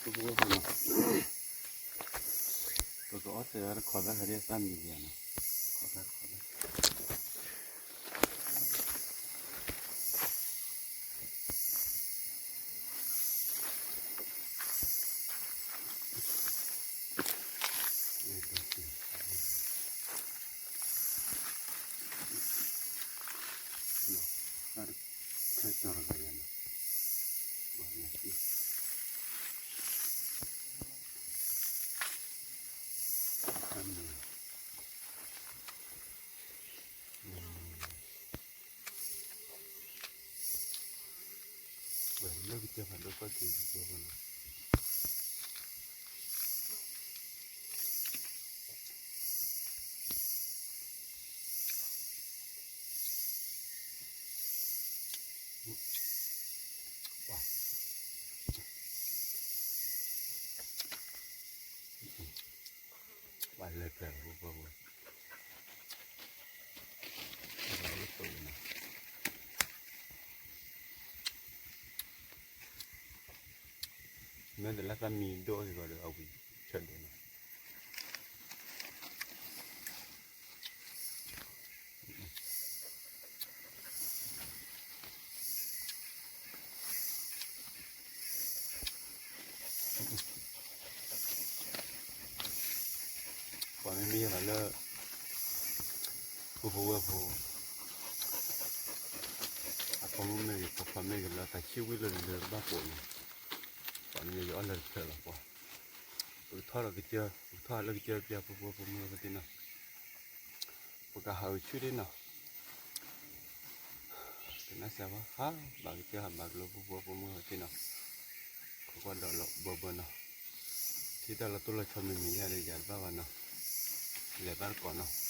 ပကအိၣ်တ့ၢ်ဝဲတခီသၣ်ဟဲဒ်သၣ်မံၤဒံးနီၤ, တခီသၣ်တခီသၣ် လၢကစၢၢ်ဖးဒိၣ်ကီၢ်စ့ၢ်ကီးနီၤ. ပှၤလဲၤဖျဲၣ်လီၤပှၤပှၤပှၤ, မ့ၢ်တလၢသၣ်မံၤဒိၣ်စ့ၢ်ကီးဒီး အဝံၤဆၢဒိၣ်နီၤ. ပှၤမ့မ့ၢ်ယဲလီၤလၢ ပုၢ်ဖိဝဲၢ်ဖိ အဖိမုၣ်မ့ၢ်ဂ့ၤ ဖိခွါမ့ၢ်ဂ့ၤ လၢတၢ်ဆံၣ်ဝံၤလၢလၢဘၣ်ပိာ်န့ၣ်, ပှၤမ့ၢ်ယဲယအီၣ်လၢတဖျၢၣ်လီၤပှၤ, ပကထီၣ်လၢကစၢၢ် ပကထီၣ်လၢကစၢၢ်ပျၢ် ပုၢ်ဖိဝဲၢ်ဖိမုၢ်ဂ့ၤသ့ၣ်နီၤ. ပကဟးဂီၤဆူၣ်ဒ်နီၤ, ကနၣ်စၢၤဘၣ် ဟးဘၣ်ကစၢၢ်ဟးဘၣ်ကလိ ပုၢ်ဖိဝဲၢ်ဖိမုၢ်ဂ့ၤသ့ၣ်နီၤ, ခိးကွၢ်ဒီးလီၤဘၢဘၢနီၤ, ထံၣ်တၢ်လီၤတိၢ်လီၤဆီမံၤမံၤယၤဒီးယၤတဘၣ်ဘၣ်နီၤ, လဲၤတၢ်တကိးနီၤ.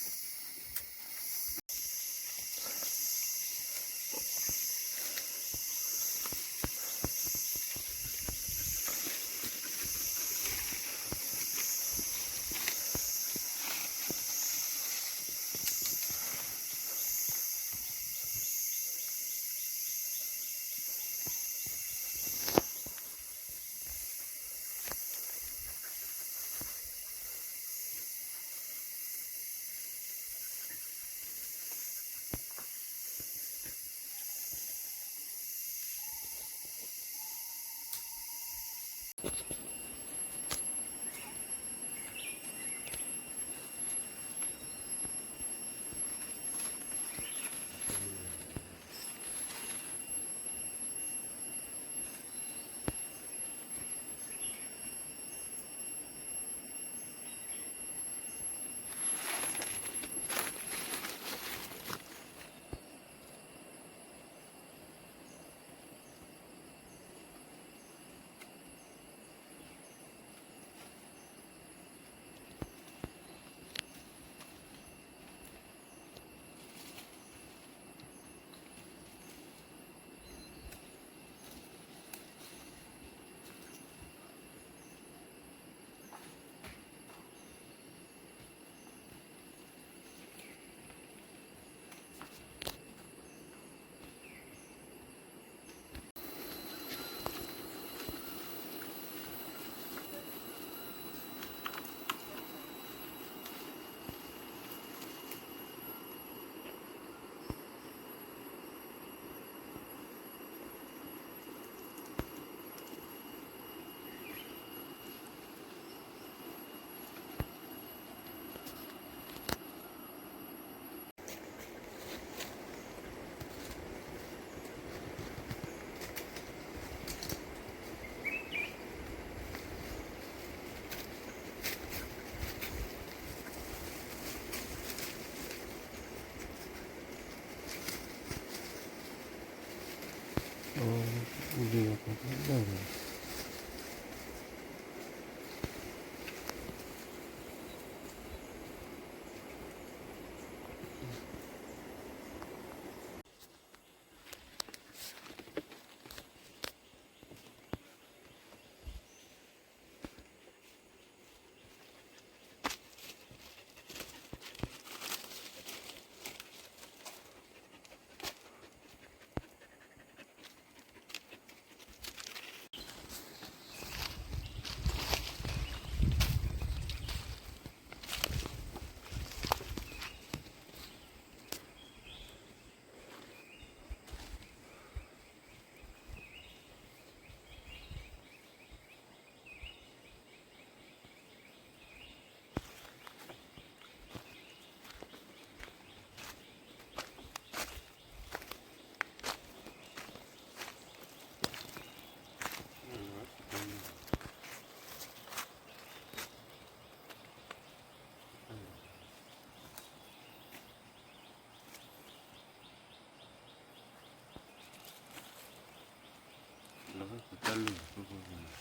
တၢ်လူၢ်ဖိဖိဖိနီၤ.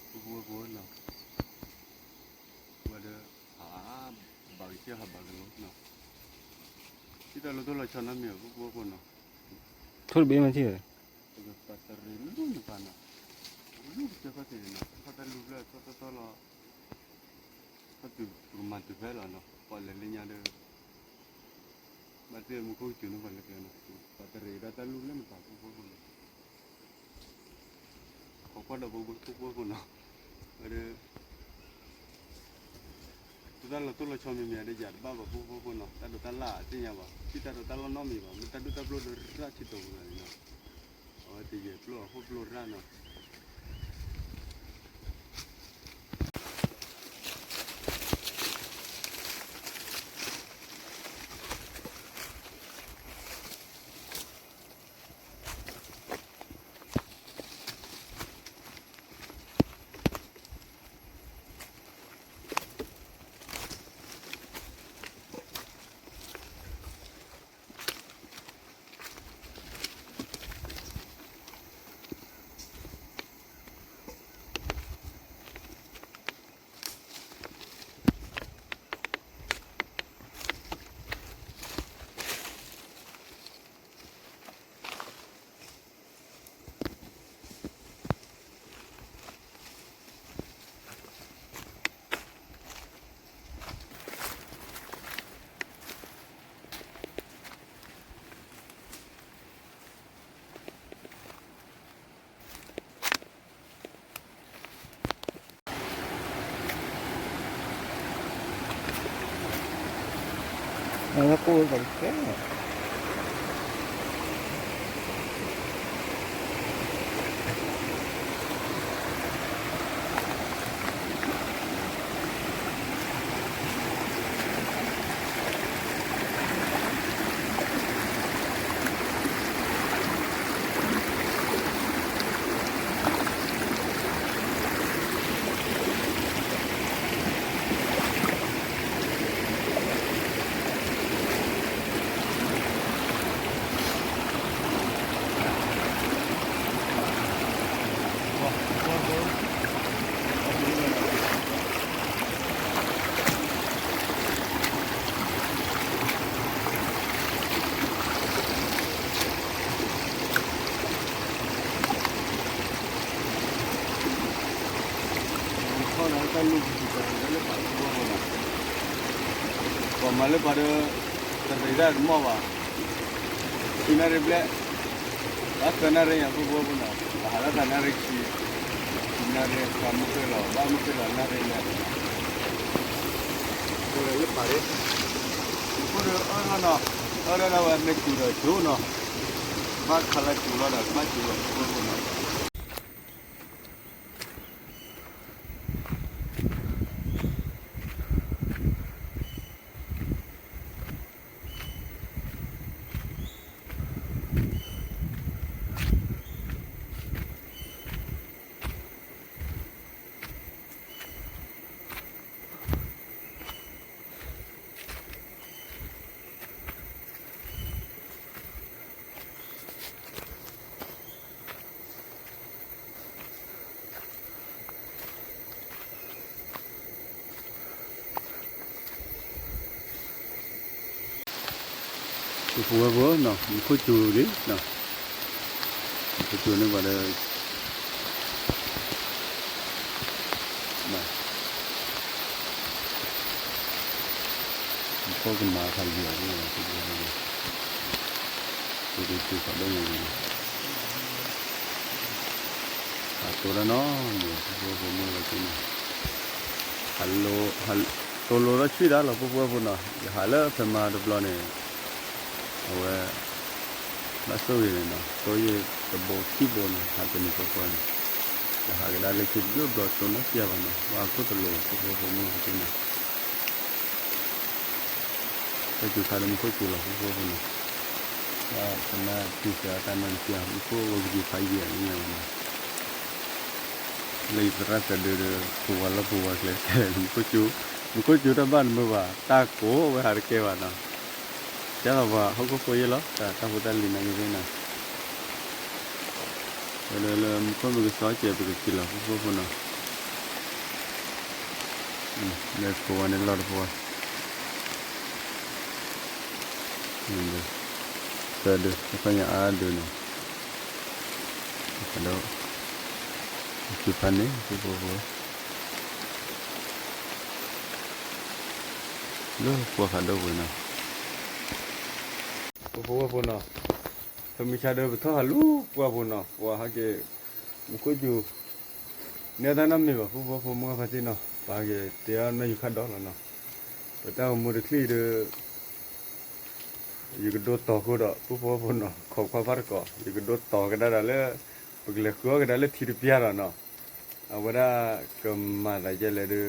ဖိဖိဖိနီၤ, ဝဲဒီး ဟး ဘၣ်ကစၢၢ်ဟးဘၣ်ကလိနီၤ, ထံၣ်တၢ်လီၤတိၢ်လီၤဆီနီတမံၤ ဖိဖိဖိနီၤ, ထိၣ်တဘ့ၣ်မ့ၢ်ထံၣ်ဝဲ, ပကပာ်တရံးလူၢ်နပာ်နီၤ, လူၢ်တကဲခီၣ်ထံးနီၤ ခီၣ်တၢ်လူၢ်ဖျၢၣ်ထီၣ်ထီၣ်ထီၣ်လီၤ, ခီၣ်တုၤပကမၤတုၤဖဲလီၤနီၤ ပှၤလဲၤလၢညါဒီး ဘၣ်သ့ၣ်မူခိၣ်ကစူၤန့ၣ်ပှၤလဲၤကျဲနီၤ, ပာ်တရံးဒၣ်တၢ်လူၢ်လၢနပာ်ဖိဖိဖိနီၤ, ခိးကွၢ်ဒီးဖိဖိဖိနီၤ, ဝဲဒီး တၢ်လီၤတိၢ်လီၤဆီမံၤမံၤဒီးယၤတဘၣ်ဘၣ်ဖိဖိဖိနီၤ, တၢ်ဒိးတၢ်လၢ်အသ့ၣ်ညါဘၣ် ထံၣ်တၢ်ဒိးတၢ်လီၢ်နီတမံၤဘၣ် မ့ၢ်တၢ်ဒိၣ်တၢ်ပျိၢ်ဒီးရၣ်ဆံးတိၤပူၤလီၤန့ၣ်နီၤ, အဝဲတယဲၢ်ပျိၢ်အဟီၣ်ပျိၢ်ရၣ်နီၤ. အဝဲကိၣ်ဝဲပှၤကဲ ခီၣ်ဒီးတၢ်လူၢ်ပစံးပာ်လၢပာ်လၢပှၤနီၤ, ပှၤမၤလၢပှၤဒီး တရံးတၢ်တမီၢ်ဘၣ်, ခံနၣ်ရံၣ်ဘျဲၣ်, ဘၣ်သၢနၣ်ရံၣ်ညါဖိဖိဖိနီၤ, ပဟးလၢသးနၣ်ရံၣ်ခံ, ခံနၣ်ရံၣ်အခါမုၢ်ဃ့ၢ်လီၤ ဘၣ်မုၢ်ဃ့ၢ်လီၤနၣ်ရံၣ်ဘျဲၣ်, ဖိဒီးလၢပာ်ရ့, ဖိဒီးအၢၣ်လီၤနီၤ, အၢၣ်လီၤဒၣ်ဝဲမ့ၢ်စူၤဒီးစူၤနီၤ, ဘၣ်ခးလၢစူၤလီၤဒီး ဘၣ်စူၤလီၤဖိဖိဖိနီၤ. ပဝဲဖိနီၤ မူခိၣ်စူၤလံနီၤ, မူခိၣ်စူၤန့ၢ်ပှၤဒီး မူခိၣ်ကမၤဖးယံၤအီၤန့ၣ် ပဝဲဖိ ပကစူၤဖးဒိၣ်ညါလံနီၤ, ဟးတိၤတၢ်နီၤ မ့ၢ်ဖိဖိဖိမုၣ်ဝဲသ့ၣ်န့ၣ် ဟးလိ တိၤလိၤထီၣ်ဆံၣ်တၢ်လီၤ ဖိဖိဖိနီၤ, ယဟးလၢဖဲမါတဘျီန့ၣ် အဝဲ ဘၣ်ဆိၣ်ဂ့ၤန့ၣ်နီၤ တိၢ်ယ့ၢ်တဘိခံဘိန့ၣ် ဟးတနံၤဃီဃီန့ၣ်, ယဟးကဒါလၢခံတဘျီဘျီတိၤနီတစဲးဘၣ်နီၤ ဘၣ်ခိၣ်တလိၤ ဖိဖိဖိမုၣ်ဖိသ့ၣ်နီၤ, တၢ်စူၤခါဒီးမူခိၣ်စူၤလီၤ ဖိဖိဖိနီၤ. ကနၣ်ထံၣ်စှၤတၢ်နီတစဲး မူခိၣ်အိၣ်ကယံာ်ဖးယံာ်လံညါဝဲနီၤ, လၢယသရၣ်သးဒုဒီး ပဝၤလီၤပဝၤကျဲၤတဲ မူခိၣ်စူၤ, မူခိၣ်စူၤတၢ်ဘၣ်တမုာ်ဘၣ် တၢ်ကိးဝဲဟးတကဲဘၣ်နီၤ, ကဲသိးပှၤဟီၣ်ခိၣ်ဖိယဲၢ်လီၤ တၢ်တၢ်ဖိတၢ်လံၤနာ်က့သ့ၣ်နီၤ, ဝဲဒီးလၢမူခိၣ်မ့ၢ်ကစီၤကဲး ပကက့ၤလီၤ ဖိဖိဖိနီၤ, မ့ၢ်ပဝၤန့ၣ်လီၤတပဝၤ သၢဒု တဖၣ်ညါအါဒုနီၤ, ဖးဒိၣ် ကဖးန့ၣ် ဖိဖိဖိ လၢပှၢ်ဖးဒိၣ်ပူၤနီၤ, ဖိဖိဝဲဖိနီၤ, ဖဲမုၢ်ဆါဒီးပထီၣ်ဟးလူၤပှၢ်ပူၤနီၤ, ပှၤဟးက့ၤ မူခိၣ်စူၤ န့ၢ်တၢ်နီတမံၤဘၣ် ဖိဖိဖိမုၢ်ဂၢ်ဖါတံၢ်နီၤ, ပဟဲက့ၤတဲအီၣ်နီၢ်ယူၤခါဒီးလီၤနီၤ, ပတၢ်ဂီၤမူတချံၣ်ဒီး ယကဒိတီၤဃိဒီး ဖိဖိဖိနီၤ, ခိးကွၢ်ဘၣ်တကိး ယကဒိတီၤကဒါဒီးလၢ ပကလဲၤဃုအီၣ်ကဒါလၢထံတပျၢ်ဒီးနီၤ, အဝဲဒၣ်ကမၤသးဒ်လဲၣ်ဒီး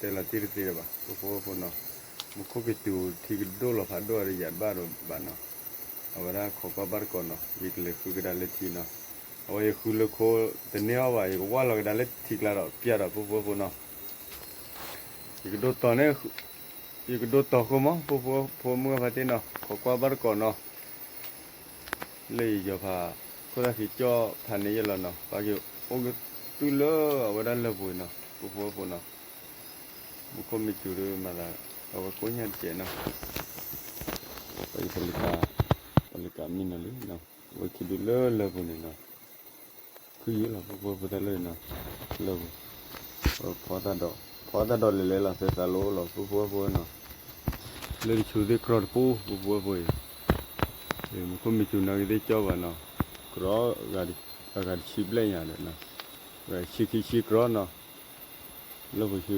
တဲလီၤတံၢ်တသ့လၢၤဘၣ် ဖိဖိဖိနီၤ, မူခိၣ်ကစူၤထံကဒိၣ်လီၤဖးဒိၣ်ဒီးယၤတဘၣ်ဒီးဘၣ်နီၤ, အဝဲဒၣ်ခိးကွၢ်ဘၣ်တကိးနီၤ ယကလဲၤဃုကဒါလၢထံနီၤ, အဝဲယဃုလၢခိတန့ၢ်အီၣ်ဘၣ် ယကဝၢ်လီၤကဒါလၢထံကျါဒီးပျၢ်ဒီး ဖိဖိဖိနီၤ ယကဒိတီၤန့ၣ်, ယကဒိတီၤဃိမး ဖိဖိဖိမုၢ်ဂၢ်ဖါတံၢ်နီၤ, ခိးကွၢ်ဘၣ်တကိးနီၤ, လၢယယီၤဖး ခိၣ်သၣ်ခံကၠီၣ်ဖးန့ၣ်ယဲၢ်လီၤနီၤ, ပှၤက့ၤအိၣ်ကသုၣ်လၢအဝဲဒၣ်လၢပူၤအံၤနီၤ ဖိဖိဖိနီၤ, မူခိၣ်မ့ၢ်စူၤဒီးမၤသး အဝဲကိးညါတစဲးနီၤ, ပှၤအံၤ ပလံၤကးမံနီၤလံနီၤ, အဝဲခံဒုလၢလၢပူၤန့ၣ်နီၤ ခုယုၢ်လီၤ ဖိဖိဖိတၢ်လၢနီၤ, လၢပူၤ, ဖီတၢ်ဒိး ဖီတၢ်ဒိးလဲၤလဲၤလီၤ သဲးသးလိလီၤ ဖိဖိဖိနီၤ, လၢတဆူသ့ၣ်ကြီတပူၤ ဖိဖိဖိအံၤ, မူခိၣ်မ့ၢ်စူၤနာ်က့သ့ၣ်ကၠီဘၣ်နီၤ, ကြီ အဂၤတဆံဘျဲၣ်ညါဒီးနီၤ, ဂၤတဆံခံဆံကြီနီၤ, လၢပူၤဆူ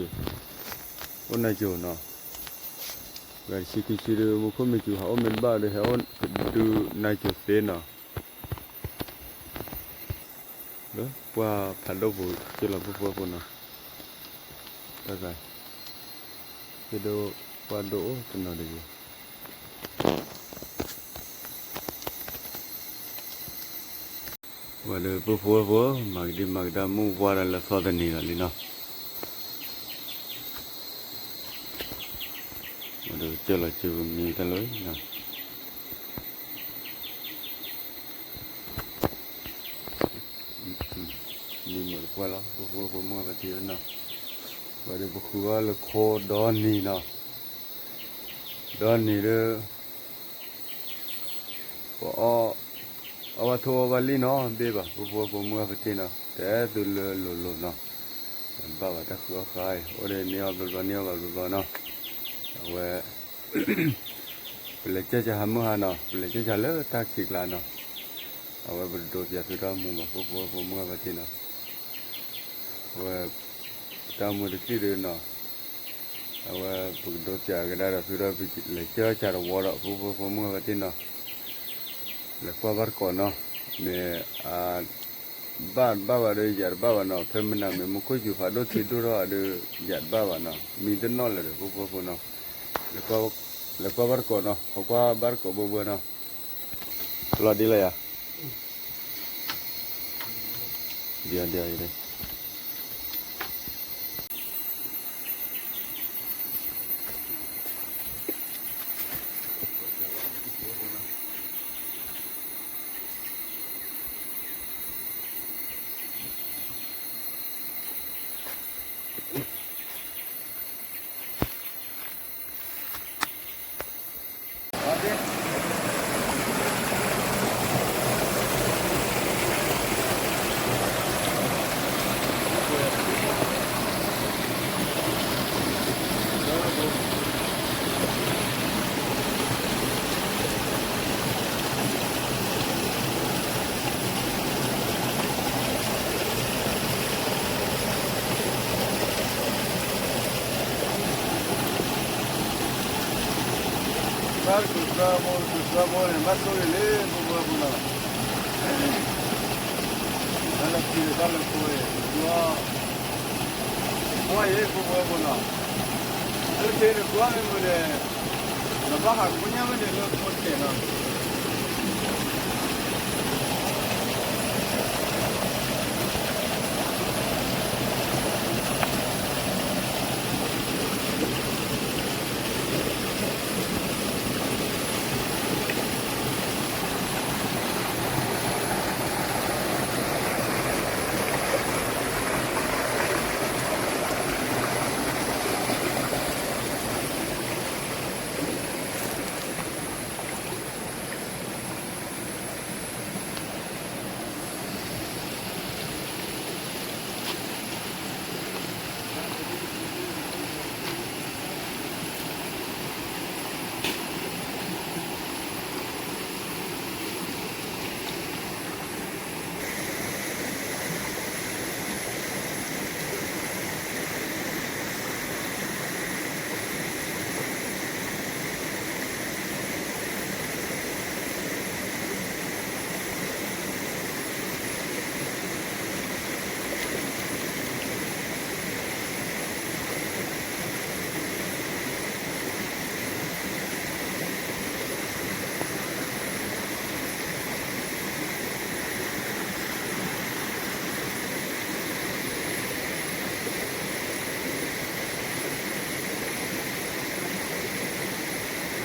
အိၣ်နၤစိၤနီၤ, ဂၤတဆံခံဆံဒီး မူခိၣ်မ့ၢ်စူၤဟးအိၣ်မ့ၢ်တဘၣ်ဒီး ဟဲအိၣ်ကဒုးနၤစိၤသ့နီၤ လၢပှၢ်ဖးဒိၣ်ပူၤက့လီၤ ဖိဖိဖိနီၤ, တၢ်ဂၤ က့ဒိၣ်ပှၢ်ဒိၣ်အိၣ်တနီၤတဂ့ၤ, ဝဲဒီး ဖိဖိဖိ မၤကဒံမၤကဒါမုၢ်ဝါဒီးလၢသီတနံၤလီၤလံနီၤ, ဝဲဒီးကၢၢ်လီၤကၢၢ်မံတၢ်လီၤနီၤ မံမုာ်တပှၢ်လီၤ ဖိဖိဖိမုၢ်ဂၢ်ဖါတံၢ်နီၤ, ဝဲဒီးပဃုအီၣ်လၢခိဒီနံၤနီၤ, ဒီနံၤဒီး ပအီၣ် အီၣ်ဘၣ်ထိၣ်အီၣ်ဘၣ်လံနီၤ ဘ့ၣ်ဘၣ် ဖိဖိဖိမုၢ်ဂၢ်ဖါတံၢ်နီၤ တဲသုလၢလိၤလိၤနီၤ, ဘၣ်ဘၣ်တၢ်ဃုအီၣ်ဃါအံၤ အိၣ်ဒီးန့ၢ်အီၣ်ဘျီဘျီ န့ၢ်အီၣ်ဘၣ်ဘျီဘျီနီၤ, အဝဲ ပလဲၤကၢၢ်စးဟးမုၢ်ဟါနီၤ ပလဲၤကၢၢ်စးလၢတၢ်ခံးကျါနီၤ, အဝဲပတဒိးပၠးသုတၢ်မူဘၣ် ဖိဖိဖိမုၢ်ဂၢ်ဖါတံၢ်နီၤ, အဝဲ ပတၢ်မူတချံၣ်ဒီးနီၤ, အဝဲပကဒိးပၠးကဒါဒီးသုဒီး ပလဲၤကၢၢ်စးတဝီဒီး ဖိဖိဖိမုၢ်ဂၢ်ဖါတံၢ်နီၤ, လဲၤကွၢ်ဘၣ်တကိးနီၤ, မ့ၢ်အ ဘၣ်တဘၣ်ဘၣ်ဒီးယၤတဘၣ်ဘၣ်နီၤ, ဖဲမနၤမ့ၢ်မူခိၣ်စူၤဖးဒိၣ်ထံဒိၣ်ထီၣ်ဒီး ယၤတဘၣ်ဘၣ်နီၤ, မံတနီၣ်လၢၤဒီး ဖိဖိဖိနီၤ, လဲၤကွၢ်ဘၣ်တကိးနီၤ, ခိးကွၢ်ဘၣ်တကိးဘၢဘၢနီၤ, လီၤဒ်လီၤယၤ, ဒ်အီၤဒ်အီၤယၤ ဘၣ်တကုၤသၢဘိ တကုၤသၢဘိန့ၣ် ဘၣ်ဆိၣ်ဂ့ၤလံ ဖိဖိဖိနီၤ, ဘၣ်လၢခံတဘၣ်လၢဖိအံၤ ကွၢ် ကွၢ်အံၤ ဖိဖိဖိနီၤ, လၢခံတကွၢ်မ့ၢ်မုာ်န့ၣ် နဘၣ်ဟးကိညၣ်မ့ၢ်န့ၣ်လၢဖိတကဲးနီၤ,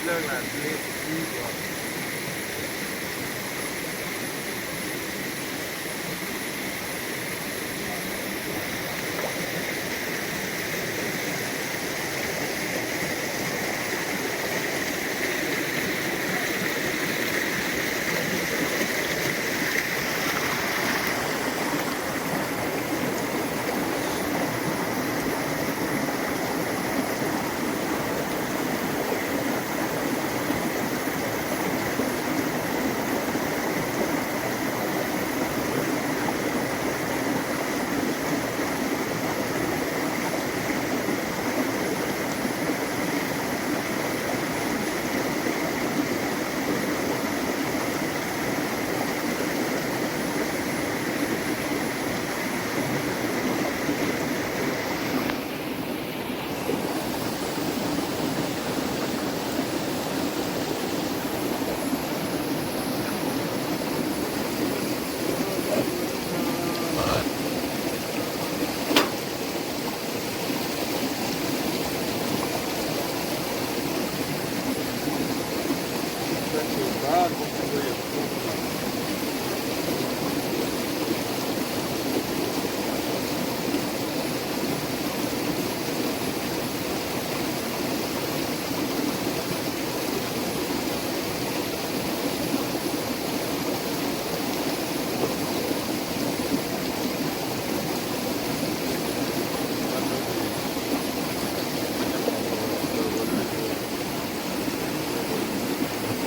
လၢၢ်လၢ်သ့သံကွၢ် လၢ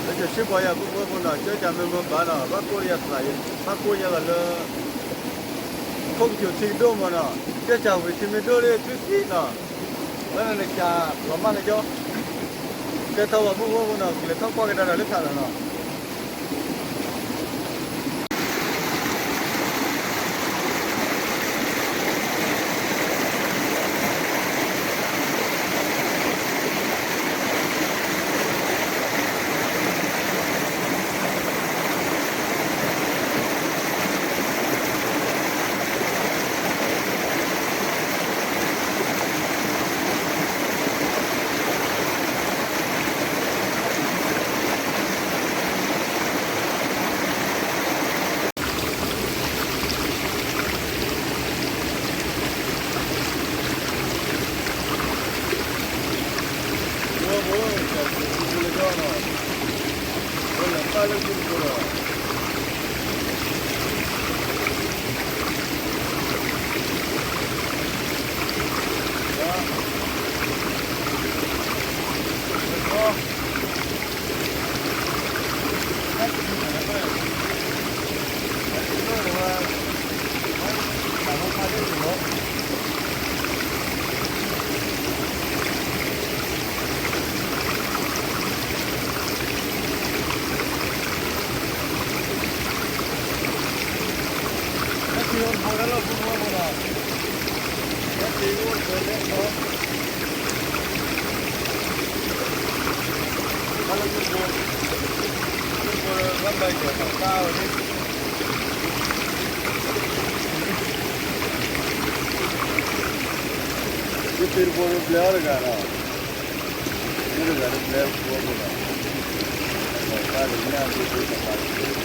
ကဆှၢပှၤယၤဖိဖိဖိနီၤ ကၢကၢမ့ၢ်မ့ၢ်ဘၣ်နီၤ ဘၣ်ကိးယၤသး ဘၣ်ကိးယၤသးလၢ ခိၣ်ကဆိးထံကဒိၣ်မးနီၤ ကၢကၢဝံၤထံမ့ၢ်ဒိၣ်လၢသွံၣ်သွံၣ်နီၤ ဘၣ်န့ၣ်လၢကၢလီၤမၢ်လၢကၠီ ကဲထီၣ်ဝဲဖိဖိဖိနီၤ ကလဲၤထီၣ်ကွၢ်ကဒါဒီးလၢခးလီၤနီၤ ယသ့ၣ်တဘိဘျဲအီၤတဂၤဒီး မ့ၢ်တဂၤတဘျဲဖိဖိဒီး တၢ်တညၣ်ဒိၣ်ဒိၣ်တၢ်တၢ် က့ၤလီၤ ပှၤညၣ်လီၤ ဖိဖိဖိတမ့ၢ်ညါ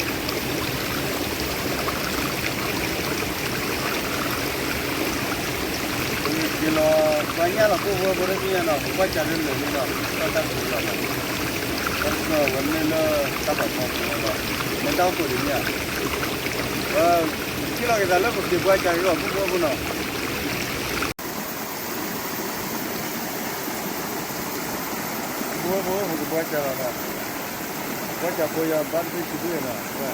နီၤ ပကွၢ်စးလၢလၢာ်လံနီၤ တၢ်တၢ်ပူၤလီၤနီၤ တၢ်ကစီၣ်ဝဲန့ၣ်လၢတၢ်ပာ်ဖီဖိလီၤနီၤ မ့ၢ်တၢ်အိၣ်ခိးဒ်န့ၣ်ဧါ ပထံၣ်လီၤက့ၤသးလၢပက့ၤပှၤစးက့ၤလီၤ ဖိဖိဖိနီၤ ဖိဖိဖိ ပကဘှါစၢ်လီၤနီၤ ဘှါစၢ်ဖိယၤဘါတဘ့ၣ်ခံဘ့ၣ်နီၤ ပှၤ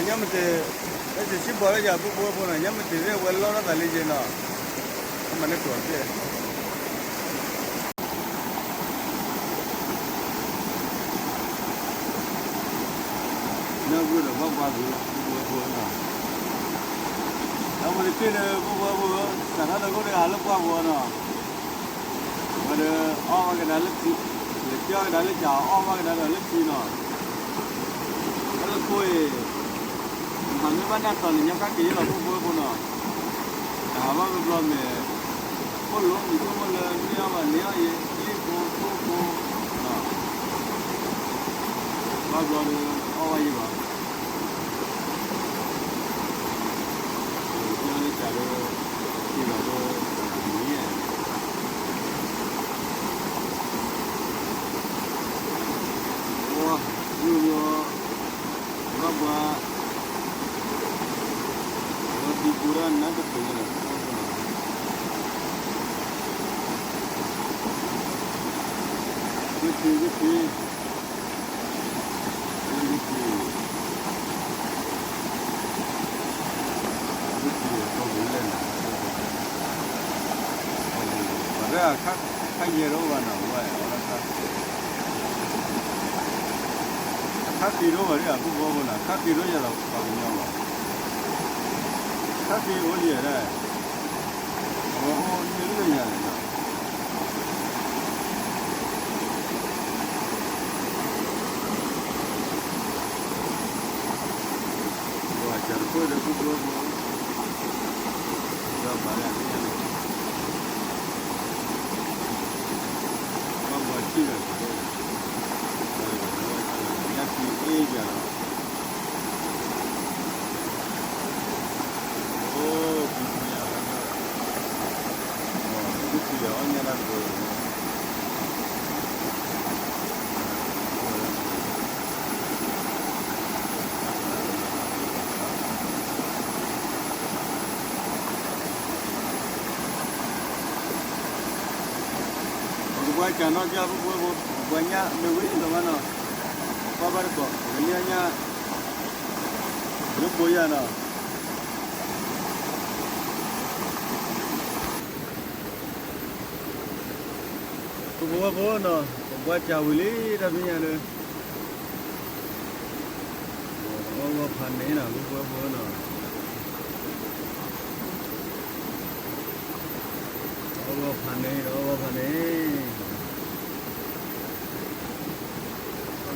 ညါမ့ၢ်တ့ၢ် အဲၣ်စံးဘီလၢယၤ ဖိဖိဖိနီၤ ညါမ့ၢ်တ့ၢ်သ့ၣ်ဝဲလီၤထီၣ်သးလံယဲနီၤ အမၤန့ၢ်ကျိာ်သ့ၣ် နၢ်ဂုၢ်ဒီးဘၣ်ပှၤဂုၤလီၤ ဖိဖိဖိနီၤ အဝဲတ့ၢ်ဒီး ဖိဖိဖိ စးထီၣ်ဒီးခိၣ်ဒီးဟးလၢပှၢ်ပူၤနီၤ ဝဲဒီး အီၣ်ဘၣ်ကဒါလၢဖံ လဲၤကၠီကဒါလၢကၠး အီၣ်ဘၣ်ကဒါဒီးလၢဖံနီၤ တၢ်လၢခိၣ်အံၤ နဟးမ့ၢ်ဘၣ်နၢ်တီၤန့ၣ် ညီကၣ်က့ၤယဲလီၤ ဖိဖိဖိနီၤ နဟးဘၣ်ဘျီဘျီမဲာ် ခိၣ်လိမံၤဆိကမိၣ်လၢန့ၢ်အီၣ်ဘၣ်န့ၢ်အီၣ်ယဲ လံၣ်ဖိသိဖိ ဘၣ်ဘျီဒီး အီၣ်ဘၣ်ယဲဘၣ် ကၠီလၢကၠးဒီး ထံၣ်ဘၣ်ဒီး မံၤယဲ ဝါ ယိၣ်လီၤ ဘၣ်ဘှါ ဝဲသံပူၤဒၣ်နါတပူၤန့ၣ်လီၤ ဂ့ၢ်ထံ ဂ့ၢ်ထံ လၢဂ့ၢ်ထံ ဂ့ၢ်ထံ ကီၢ်ပူၤလဲၣ်နီၤ ပှၤရဲၣ်အခါ ခါယဲၢ်ဒီးဘၣ်နီၤ ဝဲ အီၣ်လၢခါ ခါသံဒိၣ်ဘၣ်ဒ်အဖိဖိဖိနီၤ ခါသံဒိၣ်ယဲလီၤပှၤကညီလီၤ ခါသံအိၣ်ယဲဒၣ် အဝဲအိၣ်န့ၣ်လၢညါန့ၣ်နီၤ ပှၤစးတခိၣ်ဒီးဖိဖိဖိ ဒီးပာ်လၢအသ့ၣ်ညါန့ၣ် ဘၣ်ဘှါထံၣ်ဒီး ညၣ်ထံအ့ၣ်ယၤလီၤ အိၣ် ပံၤပူၤညါလီၤ လၢထံအီၣ်ညၣ်တၢ်တဘိ ပကဘှါစၢ်နီၢ်ကၠၢ်ဖိဖိဖိ ပကဘှါညၣ်မ့ၢ်ဝံၤလီၤမးနီၤ ပှၤဘၣ်တကိး ပကန့ၢ်အီၣ်ညၣ် လၢဘိယၤနီၤ ဖိဖိဖိနီၤ ပဘှါစၢ်ဝံၤလံ တၢ်ဖဲညါဒီး အီၣ်ဂီၢ်ဖးန့ၣ်နီၤ ဖိဖိဖိနီၤ အီၣ်ဂီၢ်ဖးန့ၣ် အီၣ်ဂီၢ်ဖးန့ၣ် အီၣ်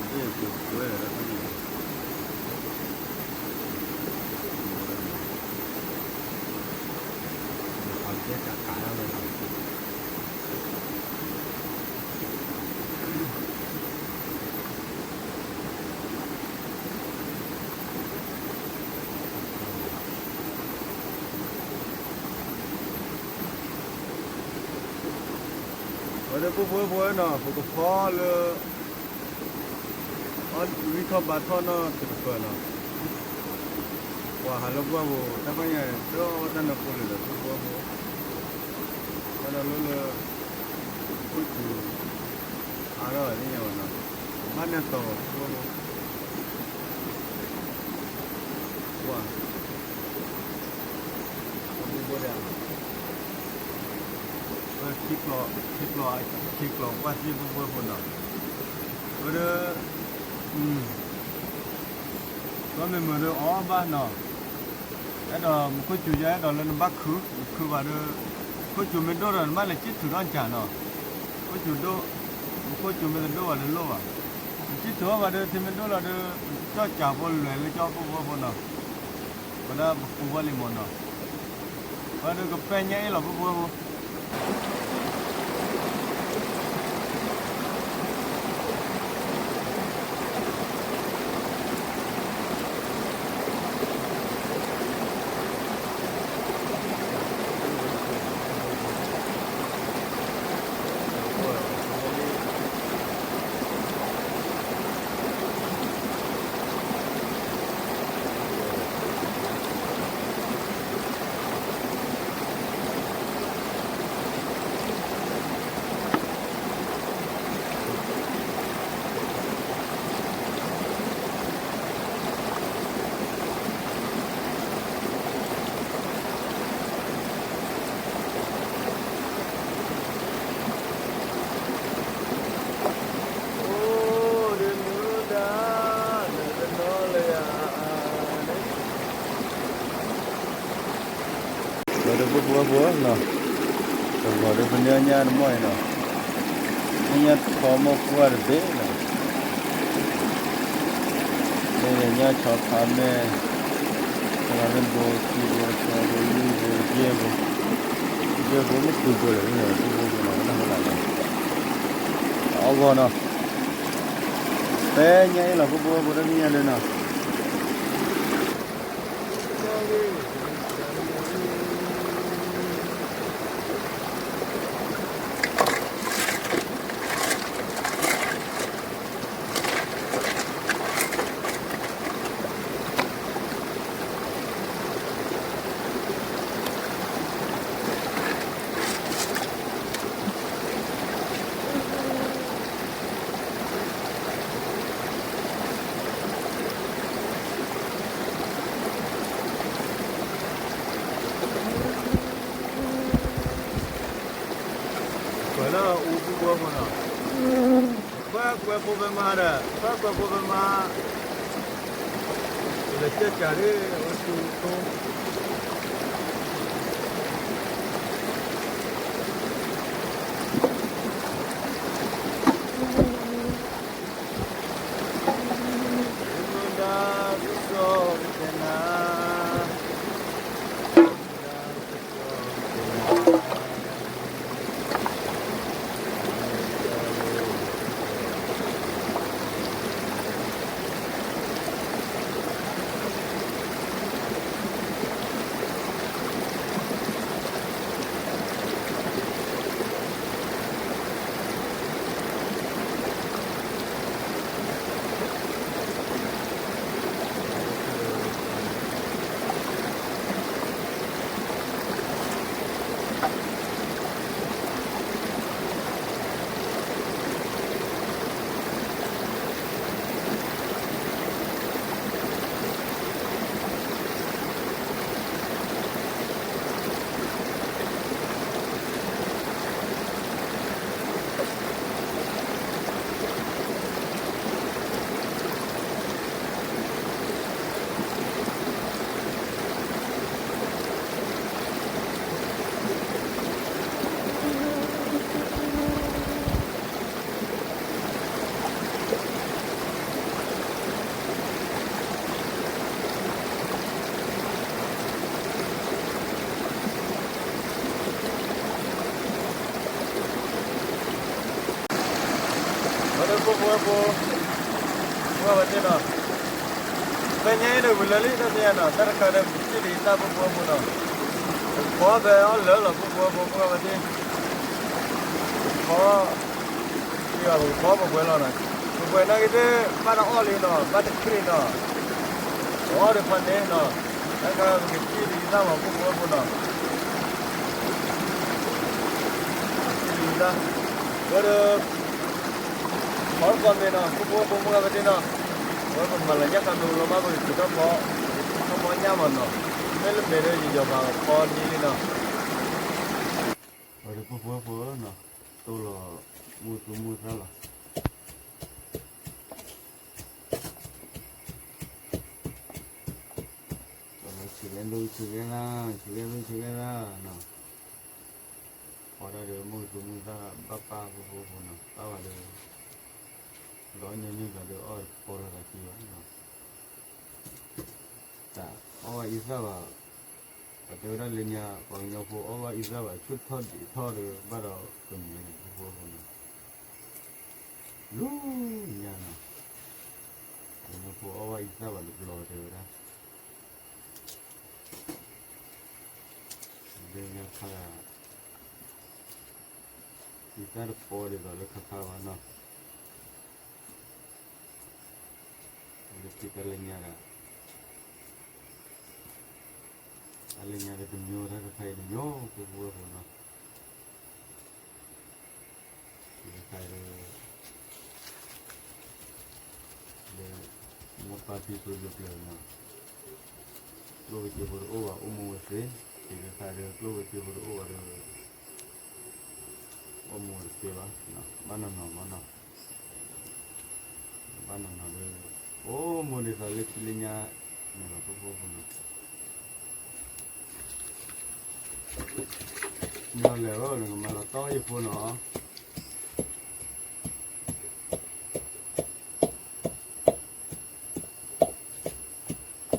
က့ၤကွဲဝဲဒီး ဝဲဒၣ်ဖိဖိဖိနီၤ ပကဖီလၢ အီၣ်ဂံၢ်ထီၣ်ဘါထီၣ်နီၢ်တကပၤနီၤ ပှၤဟးလၢပှၢ်ပူၤ တၢ်ပညါ တၢ်အီၣ်တၢ်နၢ်ဖိလၢာ်ဒီး ဖိဖိဖိ ဘၣ်ဒီးလၢလၢ အါထီၣ်ဝဲသ့ၣ်ညါဘၣ်နီၤ, ဘၣ်နၢ်တီၤဘၣ်ဖိဖိ, ပှၤ, ပှၤဖိဖိဒီး, ခံကျီၤ, ခံကျီၤ, ခံကျီၤကွၢ်သ့ၣ်ဖိဖိဖိနီၤ, ဝဲဒီး, ဒီးမ့ၢ်မုာ်ဒီးအီၣ်ဘၣ်နီၤ, အဲၣ်ဒိးမူခိၣ်စူၤယါ အဲၣ်ဒိးလၢနဘၣ်ခု, နခုဘၣ်ဒီး, မူခိၣ်စူၤမ့ၢ်ဒိၣ်ဒီး နဘၣ်လဲၤစံၣ်ထုးထီၣ်ကၢ်နီၤ, မူခိၣ်စူၤဒိၣ်, မူခိၣ်စူၤမ့ၢ်တဒိၣ်ဘၣ်ဒီးလိၣ်ဘၣ်, နစံၣ်ထုးထီၣ်ဘၣ်ဒီး ထံမ့ၢ်ဒိၣ်လီၤဒီး, ကၠီၣ်ကၢ်ဖိလဲၤလၢကၠီဖိဖိဖိနီၤ, ဝဲဒၣ်ပကူဝဲလံမးနီၤ, ဝဲဒီးကပဲညါအ့ၣ်လီၤဖိဖိဖိ အိၣ်ဒ့မုၣ်ဒါ, နတနီၤလၢယၤ, ဒီးဖိဖိဖိနီၤ, တဂီၤဒီးပန့ၢ်ညၣ်တမီၢ်အံၤနီၤ, န့ၢ်ညၣ်ထီမီၢ်ပှၢ်တဘ့ၣ်နီၤ, န့ၢ်ညၣ်ဆီဖးမဲာ်, လီၤန့ၢ်ဘိခံဘိသၢဘိလွံၢ်ဘိယဲၢ်ဘိ, ယဲၢ်ဘိမ့ၢ်ဃုဘိလဲၣ်, ဖိဖိဖိနီၤ, ဝဲဒၣ်ဟိလၢန့ၣ်, အဂီၢ်နီၤ, ပဲညါအ့ၣ်လီၤဖိဖိဖိတမံၤညါလၢနီၤ ပှၤလၢအအူဖိဖိဖိနီၤ, ပှၤကွဲးဖိဖဲမါဒီး ပှၤကွဲးဖိဖဲမါ, လဲၤကၢ်ကၢ်ဒ်အဝဲသူဖိ မုၢ်ဒါကစီၣ်ကတဲနၤ ဝဲဒၣ်ဖိဖိဖိ, ဖိဝဲသ့ၣ်နီၤ, ဖဲညါအံၤဒီးဝံၤလၢလံတၢ်သ့ၣ်ညါနီၤ, တၢ်တခါဒီးပကစံၣ်လံတၢ်ဖိဖိဖိနီၤ, ပကဖီဖဲအီၣ်လၢလီၤဖိဖိဖိ, ဖိဝဲသ့ၣ်, ပကဖီ, ပကဖီပပှဲၤလီၤနီၤ, ပပှဲၤနာ်က့သ့ၣ် ဘၣ်တအီၣ်လံနီၤ, ဘၣ်တချ့နီၤ, ပအီၣ်ဒီးဖးန့ၣ်နီၤ, တၢ်ခါပကစံၣ်လံတၢ်မၤဖိဖိဖိနီၤ, စံၣ်လံတၢ် ဝဲဒီး ဖီတကီၢ်မ့ၢ်နီၤ ဖိဖိဖိမုၣ်ဂၤပသ့ၣ်နီၤ, ဝဲပမၤလီၤညၣ်ခါမ့ၢ်ဝံၤလီၤမး ပကထုးထီၣ်ဖီ, ထုးထီၣ်ဖီညၣ်မးနီၤ, မ့ၢ်လၢမဲာ်ဒီးယယီၤဘၣ်ဖီန့ၣ်လံနီၤ, ဝဲဒီးဖိဖိဖိနီၤ, တိၢ်လီၤ မုၢ်သူမုၢ်သၣ်လီၤ. ဆူၣ်ဂဲၤလူၤ ဆူၣ်ဂဲၤလၢ် ဆူၣ်ဂဲၤလူၤ ဆူၣ်ဂဲၤလၢ်နီၤ, ဖီတၢ်ဒီးမုၢ်သူမုၢ်သၣ်ဘၣ်ပၢ်ဖိဖိဖိနီၤ, ပၢ်ဝဲဒီး ဒီးညီနုၢ်သးဒီးအီၣ်တပီလီၤသးက့ဘၣ်နီၤ, တၢ်အီၣ်ဘၣ်အံသၣ်ဘၣ်, ပှၤတဲဝဲဒၣ်လၢညါ ပှၤကညီဖိအီၣ်ဘၣ်အံသၣ်ဘၣ် ဆူၣ်ထီၣ်ဒံးထီၣ်ဒီး ဘၣ်ဒီးကမံၤန့ၣ် ဖိဖိဖိနီၤ, လူညါနီၤ, ပှၤကညီဖိအီၣ်ဘၣ်အံသၣ်ဘၣ်တဘျီတဲဝဲဒၣ် လၢညါခါ အံသၣ်တပီဒ်သိးလၢခါခါဘၣ်နီၤ, လၢခံတၢ်လၢညါဒီး တၢ်လၢညါဒီးတမံၤတၢ်တခါအံၤတမံၤ ဖိဖိဖိနီၤ, တခါအံၤ လၢ မိၢ်ပၢ်ဖံဖုလၢပျၢၤနီၤ, ကျိၣ်ဝဲစ့ဖိတအိၣ်ဘၣ် အိၣ်မူဝဲသ့, တခါအံၤဒီး ကျိၣ်ဝဲစ့ဖိတအိၣ်ဘၣ်ဒီး အိၣ်မူဝဲတသ့ဘၣ်, ဘၣ်နီၢ်နီၢ်မးနီၤ, ဘၣ်နီၢ်နီၢ်ဒီး အိၣ်မူဒ်သိးလၢခံလၢညါန့ၣ်လီၤ ဖိဖိဖိနီၤ, မ့ၢ်လဲၤလီၤ နကမၤလီၤတီယဖိနီၤ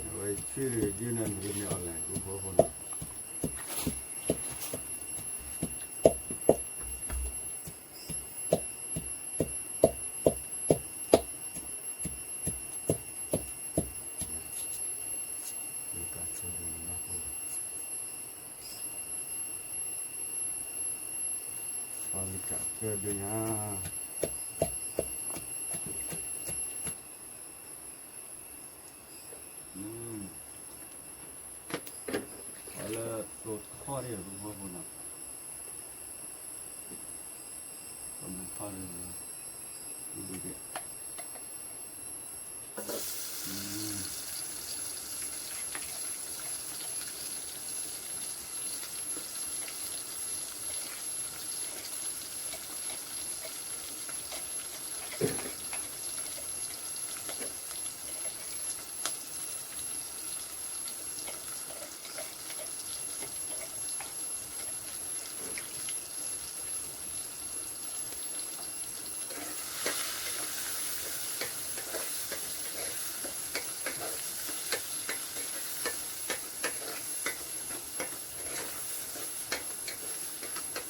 အဝဲဆံၣ်တဂ့ၤဒ်န့ၣ် နကမ့ၢ်အီၤလဲၣ် ဖိဖိဖိနီၤ, ပှၤလၢကးကၢဒုးညါ ပှၤလၢသိထီၣ်န့ၣ် ဖိဖိဖိနီၤ, သိထီၣ်န့ၣ် ဒ် ညၣ်နဖီမံၤချ့ဖိဖိဖိနီ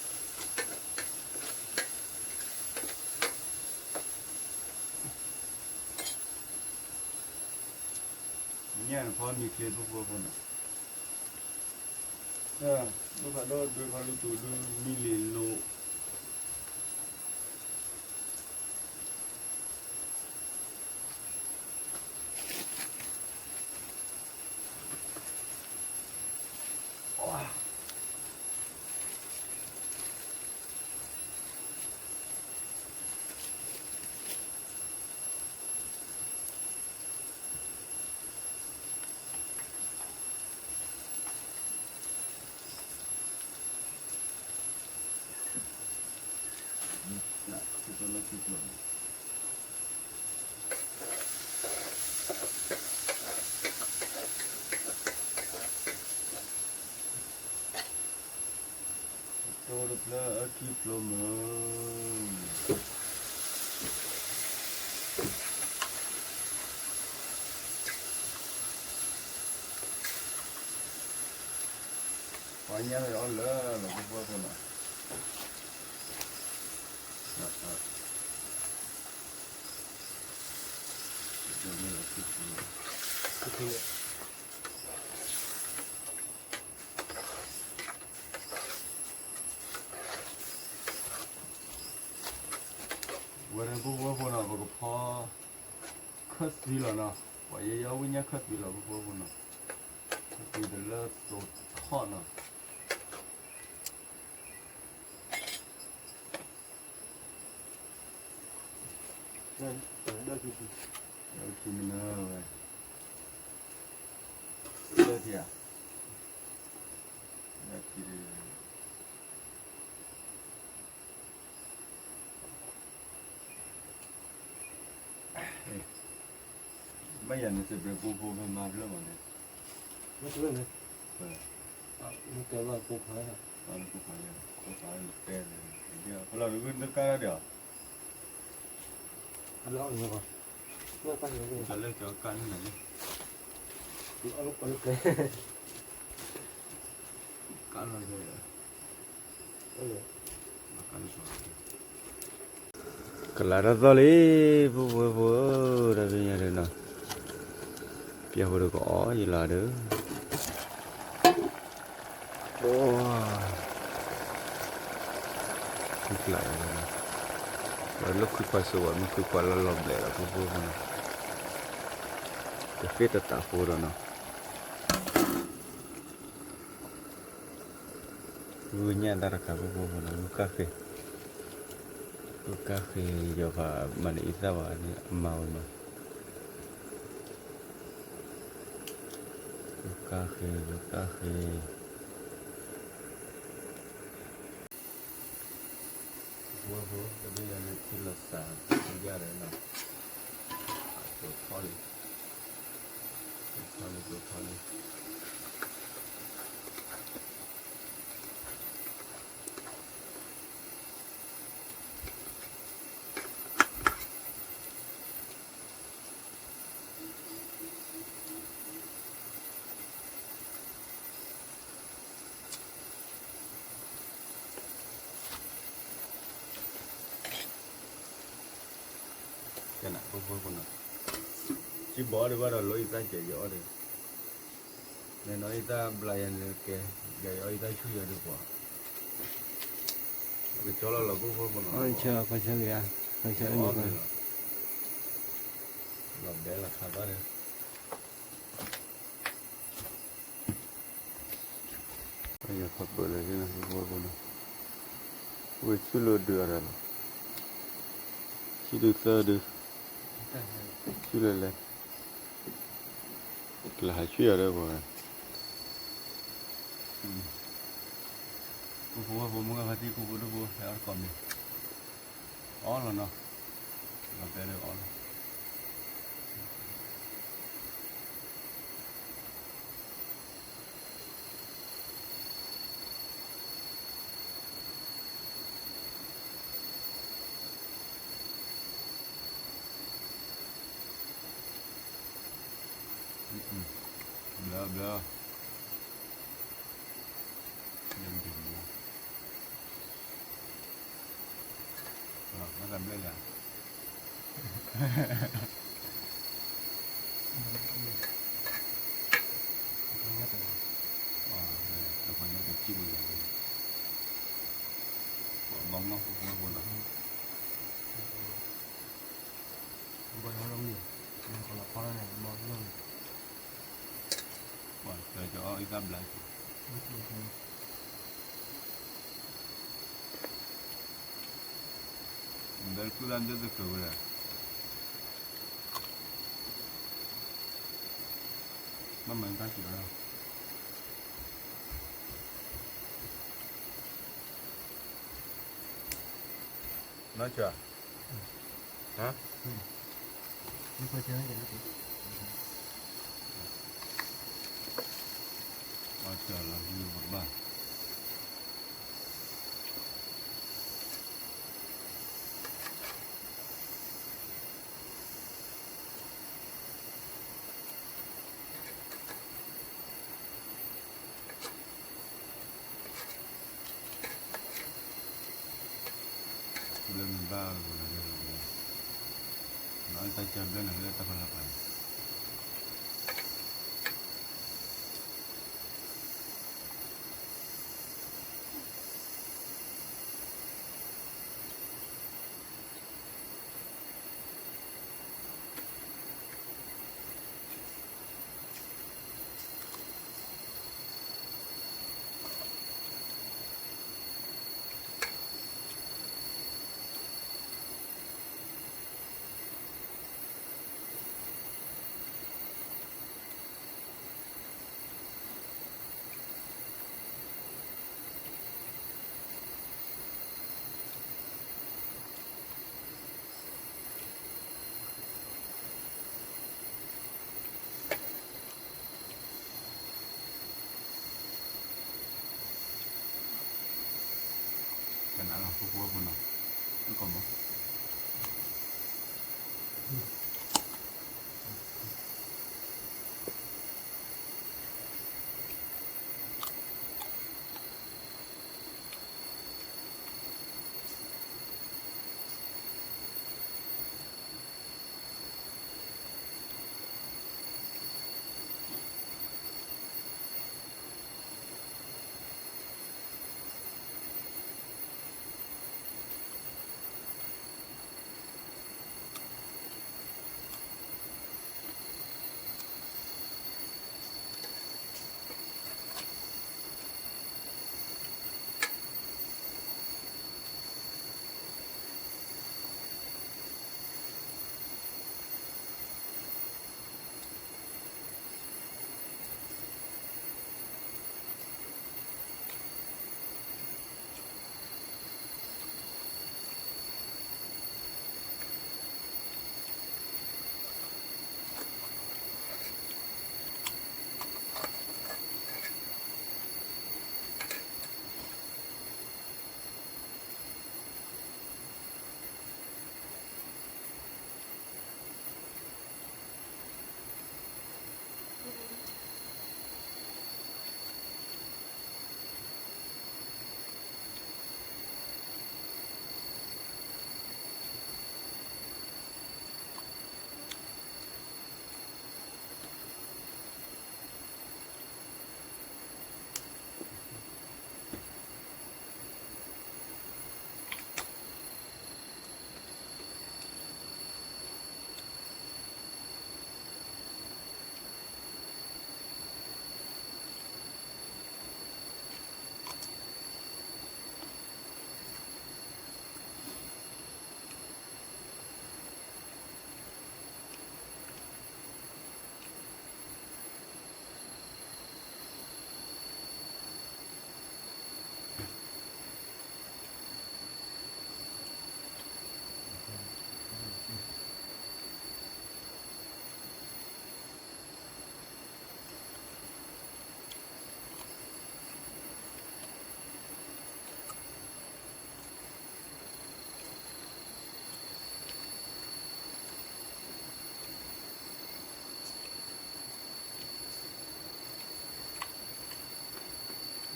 ၤ, ဒိၣ်ဖးဒိၣ်ဒွဲခီလၢတူၤဒုးမံလံၤလိၤ တိတဖျၢၣ်အခံဖျိမုၢ် ပှၤညၣ်အီၣ်လၢလီၤပှီၢ်ဖိနီၤ, ဝဲဒၣ်ပှီၢ်ဖိနီၤ ပကဖီ ခၢၣ်သံလီၤနီၤ, ပှၤယဲယီဝံၣ်ညၣ်ခၢၣ်သံလီၤ ပှီၢ်ဖိနီၤ, ခၢၣ်သံတလၢသိထီၣ်နီၤ. ဒီးခံမနုၤဝဲ, ဒီးခံဧါ, ဒီးခံ, ဘၣ်ယၤန့ၣ် စံးပရ့ကိဖိဖဲမၤဖျၢၣ်မးန့ၣ်, မ့ၢ်တဲဘၣ်ကိဖိ, ကိဖိ, တဲ, ဖဲလီၤဒုးနကါဒီး, လၢကါန့ၣ်န့ၣ်, ကါလီၤ, ကလၤတၢ်သီၣ်လံ, ဖိဖိဖိဧၢ, တၢ်ဖဲညါဒုးနီၤ, ပျဲဖိတကအီၣ်ယလီၤဒီး, အိ, မုၢ်ကျး, လၢခွံခွါစိဝဲ မုၢ်ခွံခွါလီၤလီၤဘျဲးလီၤ ဖိဖိဖိနီၤ, တသ့တတးဖိဒီးနီၤ. ဂုၢ်ညၣ်တၢ်တခါ ဖိဖိဖိနီၤ, ဂုၢ်ကၣ်ဃ့, ဂုၢ်ကၣ်ဃ့, ယီၤဖးမၤန့ၢ်အံသၣ်ဘၣ်န့ၣ် အမၤဝဲမး, ဂုၢ်ကၣ်ဃ့, ဂုၢ်ကၣ်ဃ့. ဖိဖိ, တဘ့ၣ်ယၤန့ၣ် ထံလီၤစးယၤဒီးနီၤ, တိၤထီၣ်လံ, တိၤထီၣ်လံ, တိၤထီၣ်လံ. ကဲနၤ ဖိဖိဖိနီၤ, စံဘီအီၣ်ဒံးဘၣ်ဒီး လီအံသၣ်ကဲးယအီၣ်ဒီး, နနီၢ်အံသၣ်ဘျးယၤန့ၣ်ကဲ, ယအီၣ်အံသၣ်ဆူၣ်ယၤဒုးပှၤ, ပကကၠီလီၤလီၤ ဖိဖိဖိနီၤ, လီၤဘဲလီၤခါဘၣ်ဒီး ယဖးပၢၢ်လၢၤန့ၣ် ဖိဖိဖိနီၤ, ဝဲဆူၣ်လၢဒုးအီၤဒီးလီၤ, ဆံၣ်ဒုးသၢဒုး, ဆူၣ်လၢလဲၤ, ကလၢဟးဆူၣ်ယၤဒီးပှၤ, ဖိဖိဖိမုၢ်ဂၤဖါတံၢ် ဖိဖိဒိၣ်ဖိ ဟဲအီၣ်တကိးမံၤ, အီၣ်လီၤနီၤ, လီၤတဲလၢအီၣ်လီၤ. ဘျၢဘျၢ, ဘျၢလၢ တခွါညါတစံၣ်ဝဲယၤ, ပှၤဘီမီၢ်ဖိဖိဖိနီၤ, ပှၤတၢ်ကအီၣ်အံသၣ်ဘျါက့ၤ, ဘဲကူၣ်သၣ်ဒၢတကၢၤဝဲဒၣ်, ဘၣ်မၤတၢ်က့ၤအီၤလီၤ. နီၢ်ဆၢ, ဟါ, နီၢ်ဆၢလီၤ ဘၣ် ဘျၢမ့ၢ်ဘၣ်လီၤလၢ, နအတၢ်ကဘျၢနၤလၢတၢ်ဖီလာ်ပာ်န့ၣ် ဘျၢမ့ၢ်ဘၣ်လီၤလၢ, ကနၣ်လီၤ ဖိဖိဖိနီၤ, ကီၢ်မီ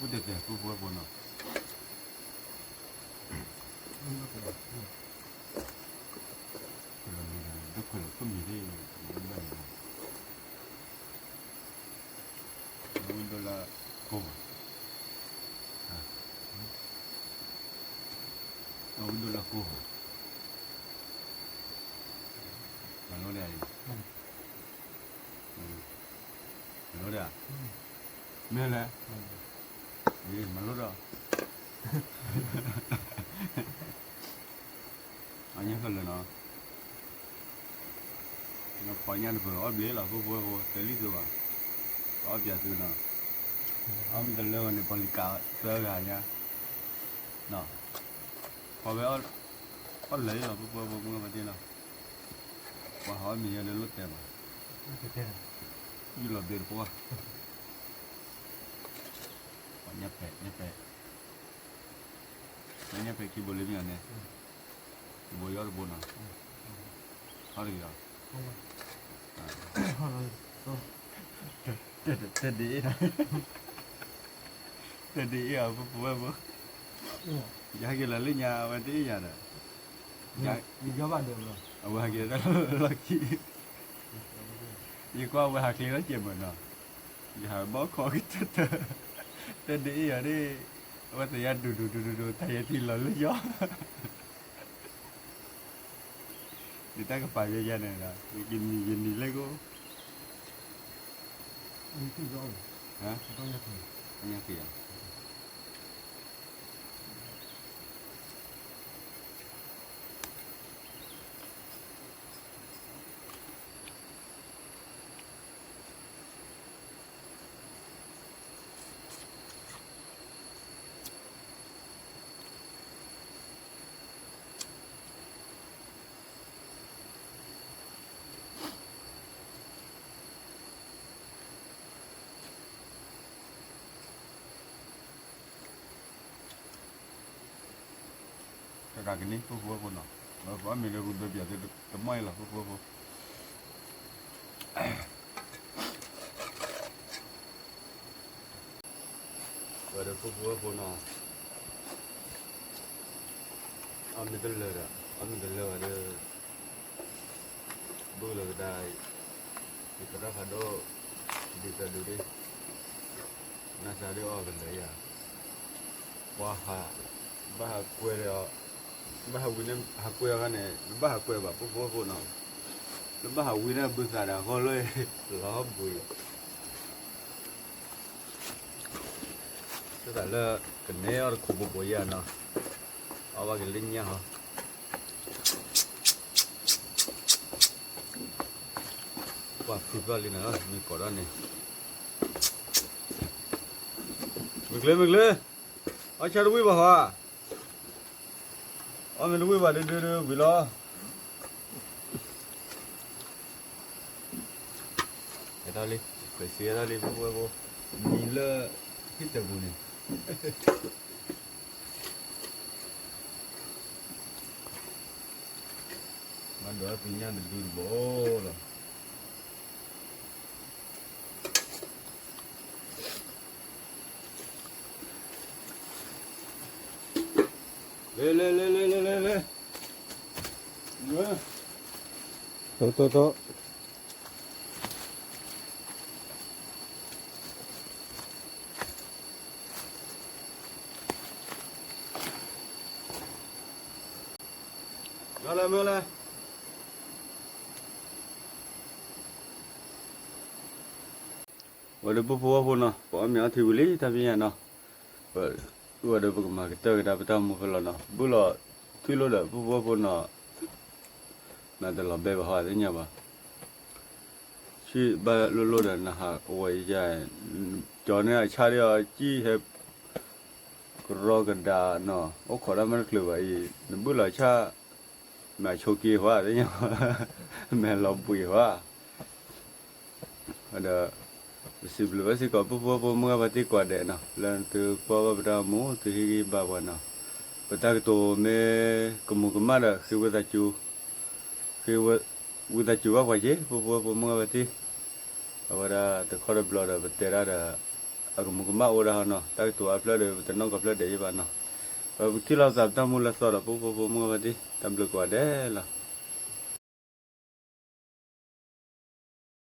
အိၣ်တဲတဲ ဖိဖိဖိနီၤ, ဒိၣ်ခွဲးလီၤခိၣ်မံၤသ့ၣ်, မူဒိၣ်လၢကိၢ်ဘၣ်, မူဒိၣ်လၢကိၢ်ဘၣ်, မၤလိဒၣ်အံၤ, မၤလိဒၣ်, မ့ၢ်လဲၣ်, မၤလိဒီး အညါခဲလၢာ်နီၤ, ပှၤညါတပၢၢ်အီၣ်ဘျ့လီၤ ဖိဖိဖိ တဲလံသုဘၣ်, အီၣ်ပၠးသုနီၤ, အီၣ်မ့ၢ်တလၢဝဲန့ၣ် ပှၤလံၤကးသၢဂၤညါ, ခီဝဲ အီၣ်လၢာ်လီၤ ဖိဖိဖိ မုၢ်ဂၤမၤတ့ၢ်နီၤ, ပှၤဟးအီၣ်မ့ၤယဲလၢလိၣ်တဲဘၣ်, ယူၢ်လီၤဘျ့တပှၢ်, ပှၤညါပဲာ် ညါပဲာ် ညါပဲာ်ခံဘိလၢမ့ၢ်အီၤန့ၣ်, တဘိယီၢ်တဘိနီၤ, ဟီၣ်တဂ့ၤလီၤ, တဒ်အ့ၣ်, တဒ်အ့ၣ်အီၤ ဖိဖိဝဲၢ်ဖိ, ယဟဲက့ၤလီၤလၢညါ အဝဲတအ့ၣ်ယၤဒီး, အဝဲဟဲက့ၤတၢ်လီၢ်ခံ, ယကွၢ်ဝဲဟးချ့လီၤကဲးမးနီၤ, ယဟးဘီၣ်ခီကတၢၢ်တၢၢ်, တဒ်အ့ၣ်အီၤန့ၣ်, အဝဲသ့ၣ်ညါဒူၣ်ဒူၣ်ဒူၣ်ဒူၣ်ဒူၣ် တၢ်ယဲထံလီၤလၢယီၢ် ဒ်တၢ်ကပာ်ယဲယဲန့ၣ်ဒီး ယကနံၤယနံၤလၢကိၣ်, ဟါ, ညါက့ၤယၤ တၢ်ကန့ၣ် ပုၢ်ဖိဝဲၢ်ဖိနီၤ, ပအီၣ်မ့ၤဒီးပကဒိးပၠးသုတမီၢ်အံၤလီၤ ပုၢ်ဖိဝဲၢ်ဖိ ဝဲဒီးပုၢ်ဖိဝဲၢ်ဖိနီၤ, အီၣ်မ့ၤတလၢာ်ဒီး အီၣ်မ့ၤတလၢာ်ဝဲဒီး ဘုၣ်လီၤကဒါ, ယသရၣ်ဖးဒိၣ်, ဒ်သိးဒုးဒ့, နစးဒုးအီၣ်ကလၢာ်ယၤ, ပှၤဟး, ဘၣ်ဟးကွဲးဒီး, ဘၣ်ဟးဝံၤန့ၣ် ဟးကွဲးအီၤခါန့ၣ် နဘၣ်ဟးကွဲးဘၣ် ပုၢ်ဖိဝဲၢ်ဖိနီၤ, နဘၣ်ဟးဝံၤန့ၣ်ဘုသးဒီးအဂီၢ်လၢ လီၤဘှံး သတးလၢ ကနဲအီၣ်တခိးဘိးဘိးယၤနီၤ, အီၣ်ဘၣ်က့ၤလၢညၣ်ဟီ, ပှၤဖုဖျီၣ်လံနီၤ မ့ၢ်ကိးထီၣ်န့ၣ်, မုၢ်ကျ့ မုၢ်ကျ့, အီၣ်ဆၣ်တဝံၣ်ဘၣ်ဟီဧါ, အီၣ်မ့ၤတဝံၣ်ဘၣ်ဒုဒုဒုဝံၤလီၤ. ဟဲထီၣ်လံ, ခွဲးစ့ဟဲထီၣ်လံ ပုၢ်ဖိဝဲၢ်ဖိ, မံၤလၢ ဟံၣ်တပူၤန့ၣ်, ဘၣ်ဒိးသ့ၣ်ညါတဒုတဘိလီၤ. လဲၤလဲၤလဲၤလဲၤလဲၤလဲၤလဲၤ, တိတိတိ မ့ၢ်လဲၣ်မ့ၢ်လဲၣ်, ဝဲဒီးပုၢ်ဖိဝဲၢ်ဖိနီၤ ပအီၣ်မ့ၤအီထံဝံၤလံ တၢ်ဖံးညၣ်နီၤ, ဝဲဒီးပကမၤကတၢၢ်ကဒါပတၢ်မူဖဲလီၤနီၤ ဘုၣ်လီၤထွံၣ်လိာ်ဒီးပုၢ်ဖိဝဲၢ်ဖိနီၤ, နတလီၤဘဲဘၣ်ဟီသ့ၣ်ညါဘၣ်, ဆံၣ်ဘၣ်လိၣ်လိၣ်ဒီးနဟးဝဲယၤ, ကၠီန့ၣ်အဆၣ်ဒီးအီၤကံၣ်ဟဲ ကရီကဒါနီၤ အိၣ်ခိးတၢ်မ့ၢ်တချုးဘၣ်အံၤ နဘုၣ်လီၤဆၣ်, မ့ၢ်အဆိးက့ၤဟီသ့ၣ်ညါ, မ့ၢ်လီၤဘှံးဟီ, ဒီး ပစံးဘျုးဘၣ်စ့ၢ်ကီး ပုၢ်ဖိဝဲၢ်ဖိမုၢ်ဂၢ်ပှၤသ့ၣ်ကိးဂၤဒဲးနီၤ လၢသုကွၢ်ဘၣ်ပတၢ်မူ သုဟ့ၣ်ဂံၢ်ဘါပှၤနီၤ, ပတၢ်ကတိၤမ့ၢ်ကမူၤကမၣ်ဒီး ဃ့ဝံသးစူၤ, ဃ့ဝံသးစူၤဘၣ်ပှၤက့ၤ ပုၢ်ဖိဝဲၢ်ဖိမုၢ်ဂၢ်ပှၤသ့ၣ်, အဝဲဒၣ်တခီတဘျီဒီး ပတဲဒၣ်ဒီး အကမူၤကမၣ်အိၣ်ဒၣ်ဟီနီၤ တၢ်ကတိၤအါဖျၢၣ်ဒီး ပတနီၣ်ကီးဖျၢၣ်ဒဲးယဘၣ်နီၤ, ပထံၣ်လိာ်သးပတၢ်မူလၢသီဒီး ပုၢ်ဖိဝဲၢ်ဖိမုၢ်ဂၢ်ပှၤသ့ၣ် တၢ်ဘျုးကိးဂၤဒဲးလီၤ.